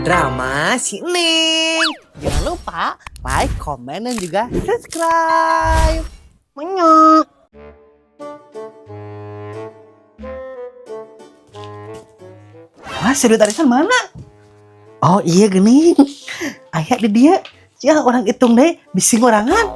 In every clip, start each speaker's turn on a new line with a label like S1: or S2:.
S1: Drama si Neng. Jangan lupa like, komen, dan juga subscribe. Menyok. Mas, duit arisan mana? Oh iya gini. Aya di dia. Ya orang hitung deh, bising orangan.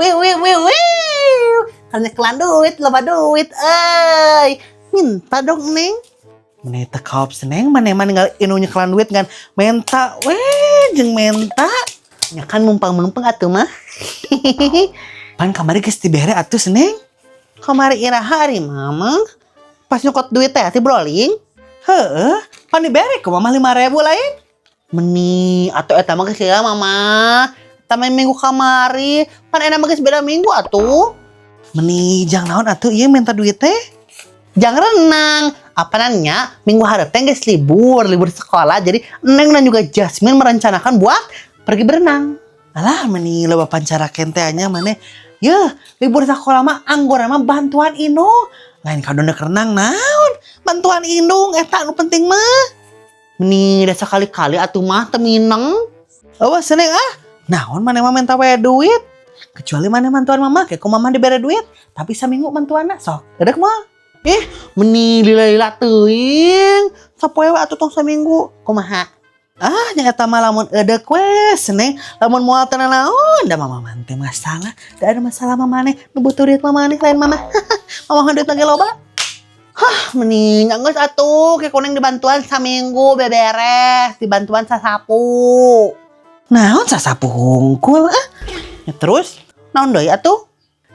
S1: Wih, wih, wih, wih. Karena kelan duit, loba duit, euy. Minta dong, Neng. Mana teu kaop seneng, mana emang ninggal inu nyekelan duit kan. Menta, weh, jeung menta. Ya kan mumpang-mumpang atuh mah. Pan kamari geus dibere atuh, Seneng. Kamari iraha ari mama? Pas nyokot duit teh ti broling. Heeh, pan dibere ku mama 5.000 lain. Meni atuh eta mah geus lila, mama. Eta mah minggu kamari, pan enak mah geus beda minggu atuh. Meni jang naon atuh ieu minta duit teh? Jang renang. Apa nanya minggu hareup teh geus libur, libur sekolah. Jadi Neng dan juga Jasmine merencanakan buat pergi berenang. Alah, meni loba pancara kente nya maneh. Yeuh, libur sekolah mah anggora mah bantuan indung. Lain kadon dek renang naon? Bantuan indung eta nu penting mah. Meni da sakali-kali atuh mah teu mineng. Awas Seneng ah. Naon maneh mah minta we duit? Kecuali maneh mantuan mama, kayak ku mama dibere duit, tapi saminggu mantuanna sok. Edek mah. Ih, meni lila-lila teuing. Sapoe we atuh tong saminggu. Kumaha? Ah, nya eta mah lamun edek we, Seneng. Lamun moal teu naon, da mama mah teu masalah. Da ada masalah mah maneh, nu butuh duit mah maneh lain mama. Mama mah duit lagi loba. Hah, mending geus atuh ke kuning dibantuan saminggu beberes, dibantuan sasapu. Naon sasapu hungkul ah? Ya terus naon deui atuh?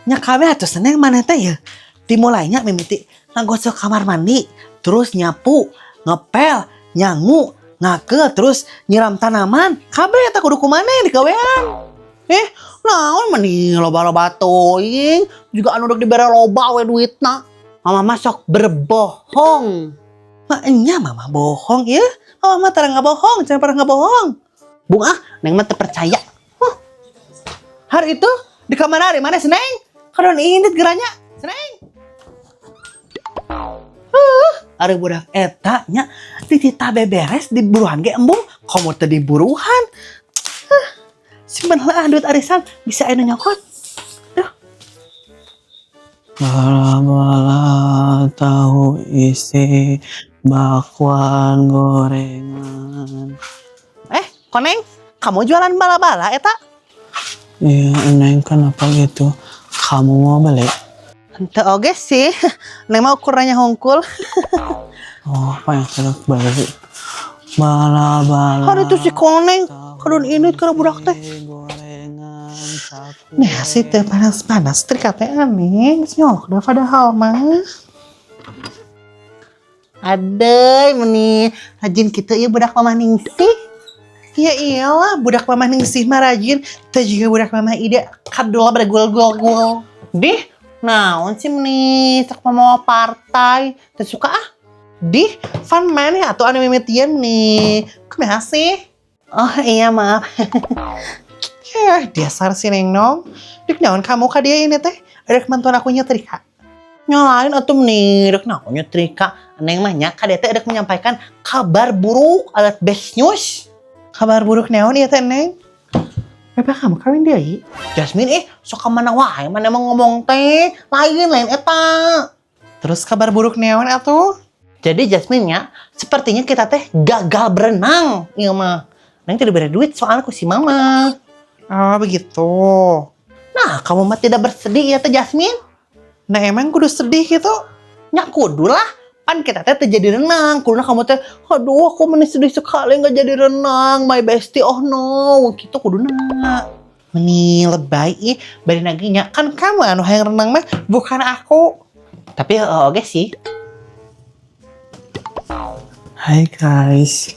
S1: Nya kabeh atuh, Seneng, maneh teh ya. Dimulainya mimiti ngagosok kamar mandi, terus nyapu, ngepel, nyangu, ngake, terus nyiram tanaman. Kabeh eta kudu ku maneh digawean. Eh, naon meni loba-loba teuing, juga anu dek dibere loba we duitna. Mama mah sok berbohong. Maknya mama bohong ya. Mama mah tara bohong, jangan pernah bohong. Bung ah, Neng mah teu percaya. Huh. Hari itu di kamar hari mana Seneng? Kadon indit geranya. Seneng. Ari budak eta nya dititah beberes di buruhan ge embung, komo teu di buruhan. Huh. Simpen lah duit arisan bisa anu nyokot. Duh.
S2: Bala-bala tahu isi, bakwan, gorengan.
S1: Eh, Koneng, kamu jualan bala-bala eta?
S2: Iya, Neng, kenapa gitu? Kamu mau beli?
S1: Henteu oge sih. Neng mah ukurannya hungkul.
S2: Oh, apa yang sudah beli? Bala-bala.
S1: Hari itu si Koneng, kadon ini kana budak teh.
S2: Gorengan, sapu.
S1: Nah, sih teh panas-panas setrika teh aneh, geus nyolok dah padahal mah. Adeuy, meni rajin kitu ieu budak Mama Ningsih. Ya iyalah, budak Mama Ningsih mah rajin, teh juga budak Mama Ida kadul pada gul gul gul. Dih, naon sih meni sok mama partai, teu suka ah. Dih, fun maneh atuh anu mimitian nih. Kumaha sih? Oh iya, maaf. Ya, dasar si Neng Nong. Dek naon kamu ka dia ini teh? Ada bantuan aku nyetrika. Nyalain atuh nih, dek naon nyetrika. Neng mah nya ka dia teh dek menyampaikan kabar buruk alat best news. Kabar buruk naon ieu teh, Neng? Bapak kamu kawin deui? Jasmine eh, sok ka mana wae mana emang ngomong teh, lain lain eta. Terus kabar buruk naon atuh? Jadi Jasmine nya, sepertinya kita teh gagal berenang, ieu mah. Neng tidak beri duit soalnya ku si mama. Oh begitu. Nah, kamu mah tidak bersedih ya teh, Jasmine? Nah, emang kudu sedih gitu? Nya kudu lah. Pan kita teh teu jadi renang. Kuduna kamu teh, aduh aku meni sedih sekali nggak jadi renang. My bestie, oh no. Gitu kuduna. Meni lebay ih, bari naginya. Kan kamu anu hayang renang mah, bukan aku. Tapi oh, oke sih.
S2: Hai guys.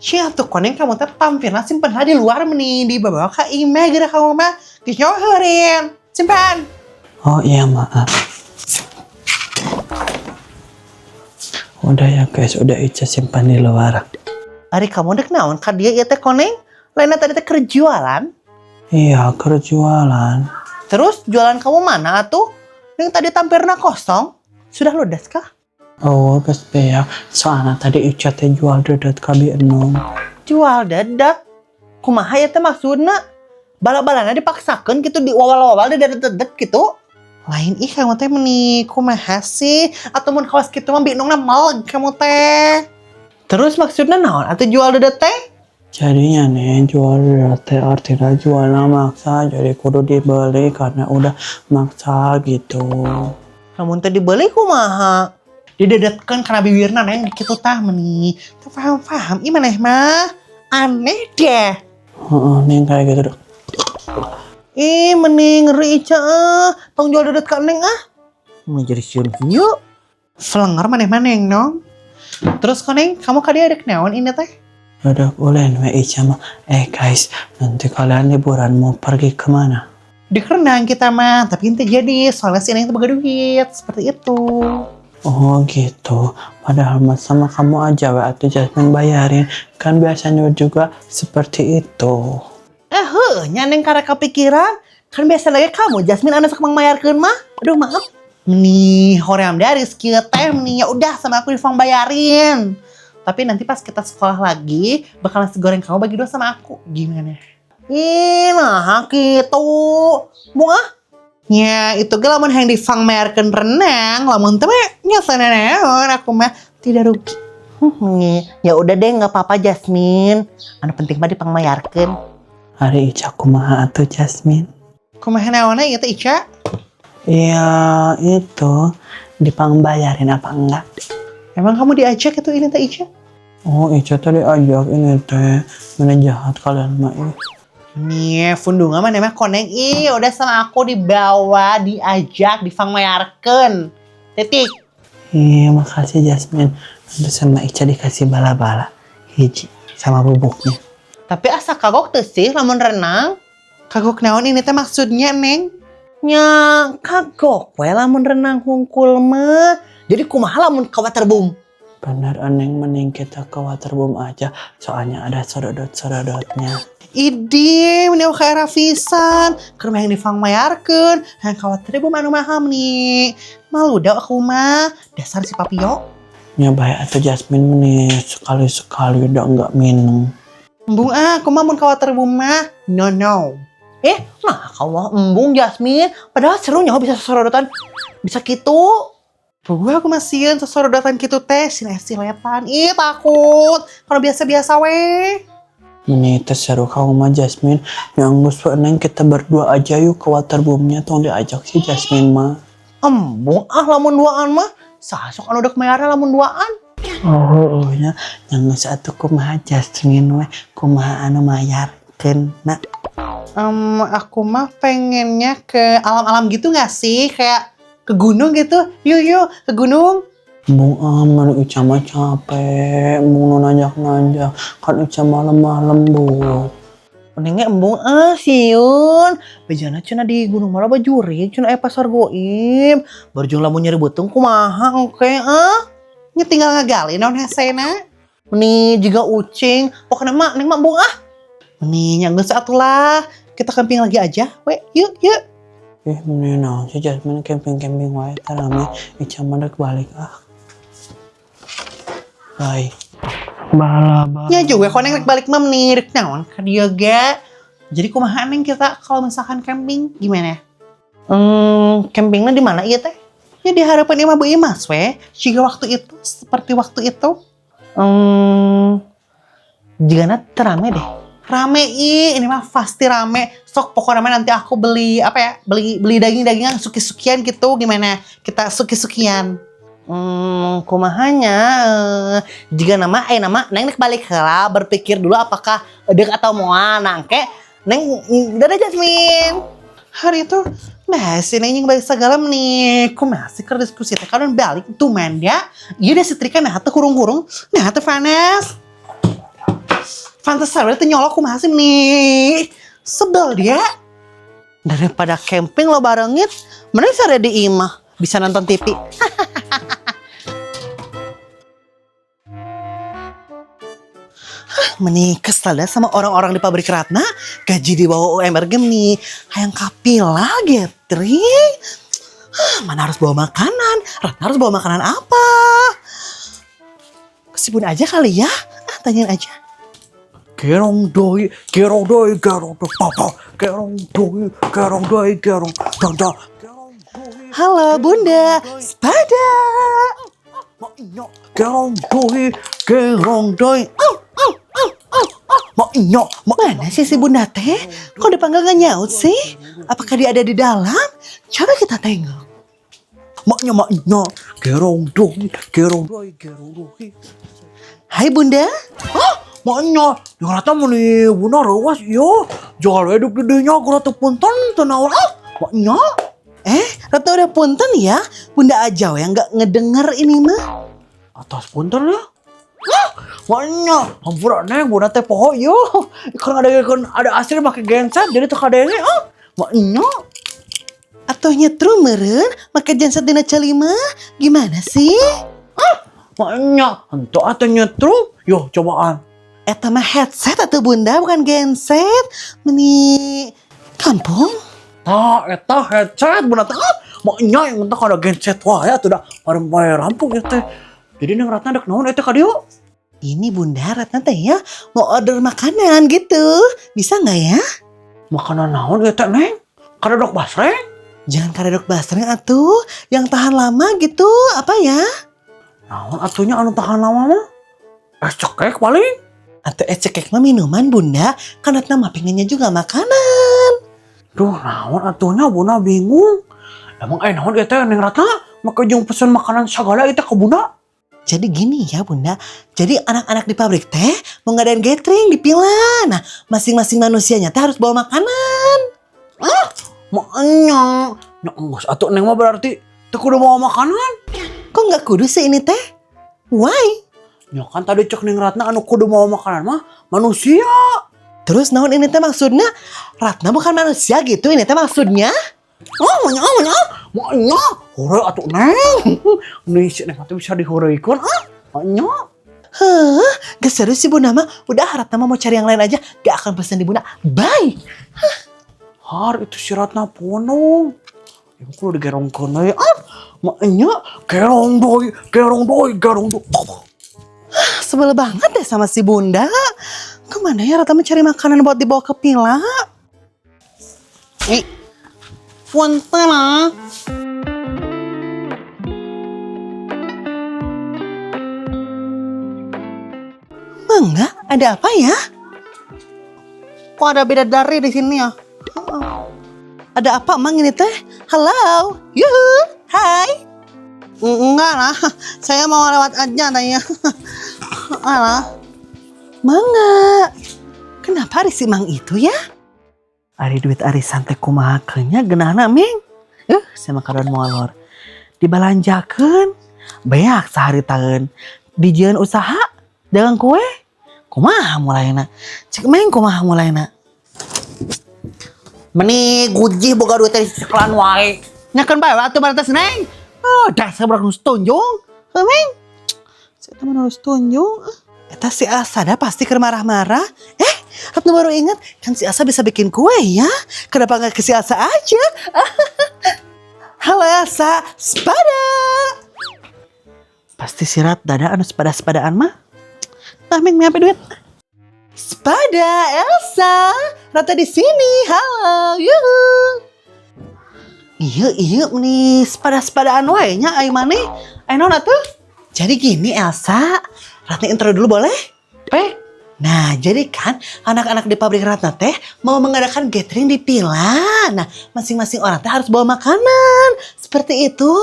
S1: Sia tuh koneng kamu teh tampilna simpen di luar meni dibawa ke imah geura kamu mah. Geus nyoheurin. Simpan.
S2: Oh iya, maaf. Udah ya guys, udah Ica simpan di luar.
S1: Ari kamu dek naon ka dia ieu teh, koneng? Lainnya tadi teh keur jualan.
S2: Iya, kerjualan.
S1: Terus jualan kamu mana tuh? Yang tadi tampirna kosong. Sudah ludes kah?
S2: Oh, geus beak. Soalnya tadi Ica teh jual dedet ka Bi Enong.
S1: Jual dedet? Kumaha ya teh maksudna? Bala-balana dipaksakan gitu, di wawal-wawal di dedet gitu? Lain ih, kamu teh meni kumaha sih? Atau mun kawas kitu mah Bi Enongna maleg kamu teh. Terus maksudnya naon atau jual dedet teh?
S2: Jadinya nih, jual dedet teh artinya jualnya maksa, jadi kudu dibeli karena udah maksa gitu.
S1: Lamun teh dibeli kumaha? Didedetkeun kana bibirna, Neng, kitu tah. Meni teu paham-paham ih maneh mah. Aneh deh.
S2: Heeh, Neng, kayak gitu deh.
S1: Ih, mending ngeri Ica ah. Tong jual dedet ka Neng ah. Mau jadi sieun kieu. Felenger maneh mah, Neng Nong. Terus kok, Neng, kamu kadi ada naon ini teh?
S2: Udah ulin we Ica mah. Eh guys, nanti kalian liburan mau pergi kemana?
S1: Di renang kita mah, tapi ente jadi soalnya si Neng tuh boga duit, seperti itu.
S2: Oh gitu. Padahal mah sama kamu aja we atau Jasmine bayarin. Kan biasanya juga seperti itu.
S1: Eh, heuh, nya Neng karek kepikiran. Kan biasa lagi kamu Jasmine anu sok mangmayarkeun mah. Aduh, maaf. Nih, hoream dari skill teh nih. Ya udah, sama aku Difang bayarin. Tapi nanti pas kita sekolah lagi, bakal nasi goreng kamu bagi dua sama aku. Gimana? Ih, nah gitu. Mau ah? Ya, itu ge lamun hayang difang mayarkeun renang, lamun teh mah nya sanenaon, aku mah tidak rugi. Ya udah deh, nggak apa-apa Jasmine. Anu penting mah dipangmayarkeun.
S2: Ari Ica kumaha atuh, Jasmine?
S1: Kumaha naonna ieu teh, Ica?
S2: Iya itu, dipangbayarin apa enggak?
S1: Emang kamu diajak itu ini teh, Ica?
S2: Oh, Ica tadi ajak ini teh. Mana jahat kalian mah ih.
S1: Nih, fundungan mah namanya koneng ih, udah sama aku dibawa, diajak, difangmayarkeun. Titik.
S2: Iya, makasih Jasmine. Nanti sama Ica dikasih bala-bala. Hiji sama bubuknya.
S1: Tapi asa kagok teu sih lamun renang? Kagok naon ini teh maksudnya, Neng? Nya kagok we lamun renang hungkul mah. Jadi kumaha lamun ka waterboom?
S2: Bener, Neng, mending kita ke waterboom aja. Soalnya ada sorodot-sorodotnya.
S1: Idi, meni ka era pisan. Keur mah yang difangmayarkeun, hayang ka waterboom anu mahal nih. Malu dah aku mah. Dasar si Papio.
S2: Ya baik atau Jasmine, meni sekali-sekali udah enggak minum.
S1: Embung ah, aku mah mun ka waterboom mah. No no. Eh, nah kamu mah embung Jasmine. Padahal seru nyaho bisa sosorodotan. Bisa gitu. Gue aku masih sosorodotan gitu teh, silet-siletan. Ih, takut. Kalau biasa-biasa weh.
S2: Meni teh seru kamu mah, Jasmine. Yang geus we, Neng, kita berdua aja yuk ke waterboomnya, tong diajak si Jasmine mah.
S1: Embung ah lamun duaan mah. Sasok anu udah mayarna lamun duaan.
S2: Oh, oh ya, yang geus atuh kumaha Jasmine we, kumaha anu mayarkeun na.
S1: Aku mah pengennya ke alam-alam gitu gak sih? Kayak ke gunung gitu. Yuk, yuk, ke gunung.
S2: Embung ah, mana Ica mah capek, embung nu nanjak-nanjak, kan Ica mah lemah lembut.
S1: Mendingnya embung ah, sieun. Bejana cenah di gunung malah jurig, cenah aya pasar goib. Barjung lamun nyeri beuteung kumaha engke ah. Nya tinggal ngagali naon hesena. Meni juga ucing, pokoknya mah Neng mah embung ah. Meni nya geus atuh lah. Kita camping lagi aja, we. Yuk, yuk.
S2: Ih, meni naon sih Jasmine camping-camping wae teh rame, Ica mah dek balik ah. Bye. Bala bala.
S1: Ya juga kok Neng rek balik mah nih rek naon ka dieu ge. Jadi kumaha, Neng, kita kalau misalkan camping gimana? Campingnya di mana iya teh? Ya di harapan imah Bu Imas we. Jika waktu itu seperti waktu itu. Jigana terame deh. Rame ih, ini mah pasti rame. Sok pokoknya mah nanti aku beli apa ya? Beli beli daging-dagingan, suki-sukian gitu, gimana? Kita suki-sukian. Kumahanya jika nama nama Neng nek balik heula berpikir dulu apakah dek atau moal nangke Neng, dadah Jasmine. Hari itu nah si Neng yang balik segala nih ku masih keur diskusi teh kalau balik tuh manda iya deh setrika nah teh hurung-hurung nah teh panas. Pantesan berarti nyolok kumaha sih nih. Sebel dia. Daripada camping lo barengit, mending sare di imah bisa nonton TV. Meni kesel dah sama orang-orang di pabrik Ratna, gaji di bawah UMR gini. Hayang kapila getri. Mana harus bawa makanan? Ratna harus bawa makanan apa? Ke si Bunda aja kali ya. Ah, tanyain aja.
S2: Gerong doi, gerong doi, gerong doi, papa, gerong doi, gerong doi, gerong, dong dong, gerong doi.
S1: Halo, Bunda, sepada.
S2: Gerong doi, gerong doi, mau nyok, mau.
S1: Mana sih si Bunda teh? Kok dipanggil gak nyaut sih? Apakah dia ada di dalam? Coba kita tengok.
S2: Mau nyok, mau nyok, gerong doi, gerong doi, gerong doi.
S1: Hai, Bunda.
S2: Hah? Mau nyok, yang rata mau nih bunda rewas yo, jangan eduk di dinya, gua rata punten tenawar ah, mau nyok.
S1: Eh, Ratna udah punten ya? Bunda aja yang gak ngedenger ini mah.
S2: Atas punten ya. Hah? Maknya, hampura, Neng, bunda teh poho yo. Kan ada asli pakai genset jadi tuh kadenge ah. Maknya.
S1: Atau nyetrum meren, make genset dina celi mah. Gimana sih?
S2: Maknya, entuk atau nyetrum? Yo, cobaan.
S1: Eta mah headset atau Bunda, bukan genset. Meni kampung.
S2: Tah, eta headset bunda teh. Ah, maknya yang entuk ada genset wah ya tuh dah pada rampung ya teh. Jadi Neng Ratna dek naon eta ka dieu?
S1: Ini Bunda, Ratna teh ya mau order makanan gitu. Bisa nggak ya?
S2: Makanan naon eta, Neng? Karedok basreng?
S1: Jangan karedok basreng atuh, yang tahan lama gitu, apa ya?
S2: Naon atunya anu tahan lama mah? Es cekek paling.
S1: Atau es cekek mah minuman, Bunda, kan Ratna mah pengennya juga makanan.
S2: Duh, naon atunya bunda bingung. Emang naon eta Neng Ratna? Maka jeung pesen makanan segala itu ke bunda.
S1: Jadi gini ya, Bunda, jadi anak-anak di pabrik teh mau ngadain gathering di villa. Nah, masing-masing manusianya teh harus bawa makanan.
S2: Ah, makanya. Nya enggeus atuh Neng mah berarti teu kudu bawa makanan.
S1: Kok nggak kudu sih ini teh? Why?
S2: Ya kan tadi cek Neng Ratna anu kudu bawa makanan mah manusia.
S1: Terus naon ini teh maksudnya? Ratna bukan manusia gitu ini teh maksudnya?
S2: Oh, maknya, maknya, maknya. Hore atuh, Neng. Nih si Neng atuh bisa dihoreuikeun ah. Maknya.
S1: Hah, gak serius sih Bunda mah. Udah, Ratna mah mau cari yang lain aja. Gak akan pesan di Bunda. Bye.
S2: Har itu si Ratna ponong. Ya kudu digerongkeun we ah. Maknya gerong doi, gerong doi, gerong doi.
S1: Sebel banget deh sama si Bunda. Kemana ya Ratna mencari makanan buat dibawa ke villa? Eh, punten lah. Mangga, ada apa ya? Kok ada bidadari di sini ya? Oh. Ada apa emang ini teh? Halo, yuhu, hai. Enggak lah, saya mau lewat aja tanya. Alah. Mangga. Kenapa ari si Mang itu ya? Ari duit arisan teh kumaha nya geunahna, Ming? Saya mah kadon molor. Dibalanjakeun, beak sehari tahun. Dijieun usaha, dagang kue. Kumaha mulaina? Cek Meng kumaha mulaina?
S2: Meni gujih boga duit teh seklan wae.
S1: Nyakeun bae atuh barantos, Neng. Oh, dasar budak nu tunjung. Heuh, Meng. Saya teman harus tunjung. Eta si Asa dah pasti keur marah-marah. Eh, Ratna baru ingat kan si Asa bisa bikin kue ya. Kenapa nggak ke si Asa aja? Halo, Elsa, sepada. Pasti si Ratna anu sepada-sepadaan mah. Tah, Meng, apa duit? Sepada, Elsa. Ratna di sini. Halo, yuhu. Iya, nih sepada-sepadaan wae nya ai maneh. Ai naon atuh? Jadi gini, Elsa, Ratna intro dulu boleh?
S2: Eh,
S1: Nah, jadi kan anak-anak di pabrik Ratna teh mau mengadakan gathering di villa. Nah, masing-masing orang teh harus bawa makanan. Seperti itu.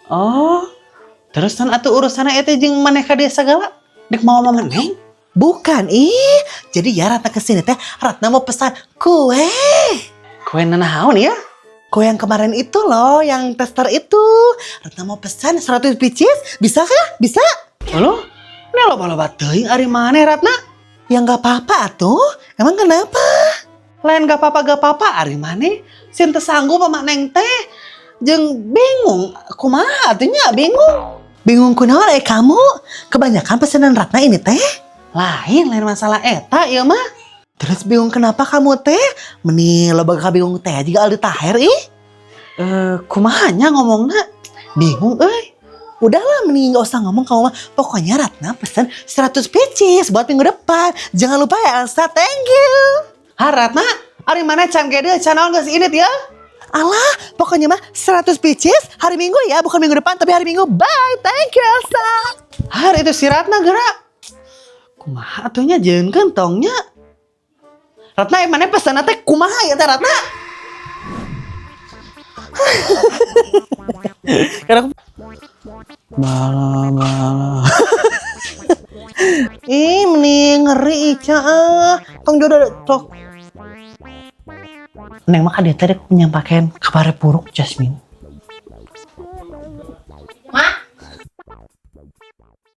S2: Oh.
S1: Terus kan atuh urusanna eta jeung maneh ka dieu segala?
S2: Dek mau mama Neng?
S1: Bukan, ih. Jadi ya Ratna kesini teh, Ratna mau pesan kue.
S2: Kue nanaon ya?
S1: Kue yang kemarin itu loh, yang tester itu. Ratna mau pesan 100 pieces, bisa kah? Bisa?
S2: Halo? Ini loba-loba teuing ari maneh, Ratna.
S1: Ya nggak apa-apa atuh. Emang kenapa?
S2: Lain gak apa-apa gak apa-apa ari maneh. Sieun teu sanggup sama Neng teh. Jeung bingung, kumaha atuh nya bingung.
S1: Bingung kunaon eh kamu? Kebanyakan pesanan Ratna ini teh.
S2: Lain, lain masalah eta ieu mah.
S1: Terus bingung kenapa kamu teh? Meni loba bingung teh juga Aldi Taher ih. Eh, kumaha nya ngomongna? Bingung euy. Udahlah, mending gak usah ngomong kamu mah. Pokoknya Ratna pesen 100 pieces buat minggu depan. Jangan lupa ya, Elsa, thank you. Ha, Ratna, ari maneh can kede, can naon geus ini ya? Alah, pokoknya mah 100 pieces hari Minggu ya, bukan minggu depan tapi hari Minggu. Bye, thank you, Elsa. Har itu si Ratna gerak. Kumaha atuh nya jeung tong nya? Ratna, maneh pesan teh kumaha ya teh, Ratna? Karena aku
S2: Bala bala.
S1: Ih, mending ngeri Ica ah. Tong jodoh tok. Neng mah dia tadi menyampaikan kabar buruk Jasmine.